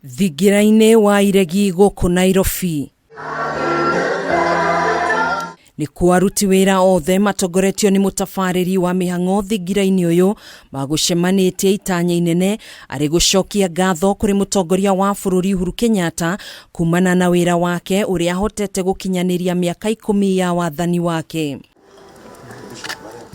Thingira-inĩ wa iregi gũkũ Nairobi nĩkuo aruti wĩra othe matongoretio nĩ mũtabarĩri wa mĩhang'o thingira-inĩ ũyũ magũcemanĩtie itanya inene arĩ gũcokia ngatho kũrĩ mũtongoria wa bũrũri Uhuru Kenyatta kumana na wĩra wake ũrĩa ahotete gũkinyanĩria mĩaka 10 ya wathani wake.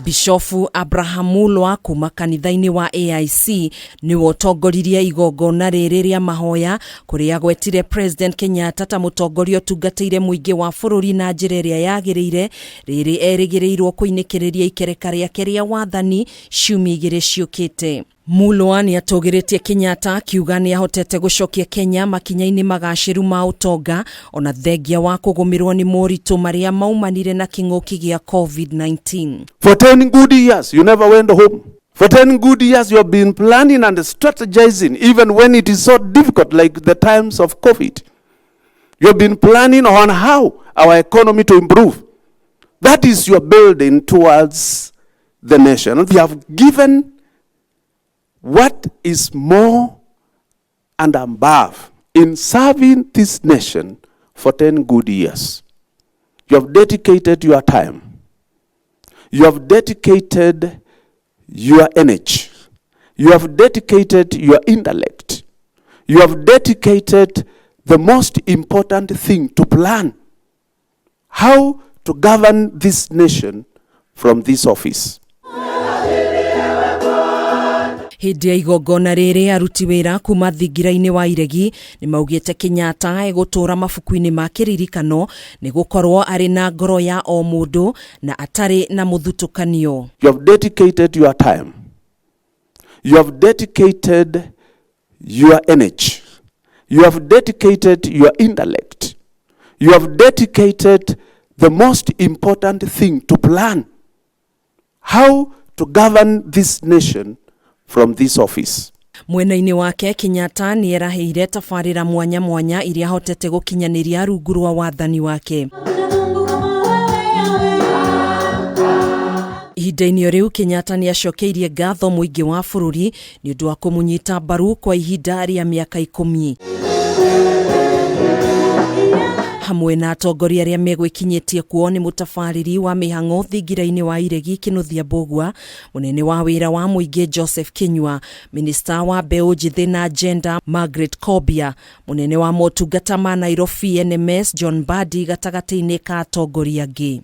Bishofu Abraham Mulwa kuma kanitha-inĩ wa AIC nĩwe ũtongoririe igongona rĩrĩ rĩa mahoya kũrĩa agwetire President Kenyatta ta mũtongoria ũtungatĩire mũingĩ wa bũrũri na njĩra ĩrĩa yagĩrĩire, rĩrĩ erĩgĩrĩirwo kũinĩkĩrĩria ikereka rĩake rĩa wathani ciumia 2 ciũkĩte. Mulwa nĩ atũgĩrĩtie Kenyatta akiuga nĩ ahotete gũcokia Kenya makinya-inĩ magacĩru ma ũtonga ona thengia wa kũgũmĩrwo nĩ moritũ marĩa maumanire na kĩng'ũki gĩa COVID-19. For 10 good years, you never went home. For 10 good years, you have been planning and strategizing, even when it is so difficult, like the times of COVID. You have been planning on how our economy to improve. That is your building towards the nation. You have given what is more and above in serving this nation for 10 good years. You have dedicated your time. You have dedicated your energy. You have dedicated your intellect. You have dedicated the most important thing to plan how to govern this nation from this office. Hĩndĩ ya igongona rĩrĩ aruti wĩra kuma thingira-inĩ wa iregi nĩ maugĩte Kenyatta egũtũũra mabuku-inĩ ma kĩririkano nĩ gũkorwo arĩ na ngoro ya o mũndũ na atarĩ na mũthutũkanio. You have dedicated your time. You have dedicated your energy. You have dedicated your intellect. You have dedicated the most important thing to plan how to govern this nation from this office. Mwena-inĩ wake Kenyatta nĩ erahĩire tabarĩra mwanya mwanya iria ahotete gũkinyanĩria rungu rwa wathani wake. Ihinda-inĩ o rĩu Kenyatta nĩ acokeirie ngatho mũingĩ wa bũrũri nĩ ũndũ wa kũmũnyita mbaru kwa ihinda rĩa mĩaka 10. Hamwe na atongoria arĩa megwĩkinyĩtie kuo nĩ mũtabarĩri wa mĩhang'o thingira-inĩ wa iregi Kĩnuthia Mbũgua, mũnene wa wĩra wa mũingĩ Joseph Kinyua, minista wa mbeũ njĩthĩ na gender Margaret Kobia, mũnene wa motungata ma Nairobi NMS John Mbadi gatagatĩ-inĩ ka atongoria angĩ.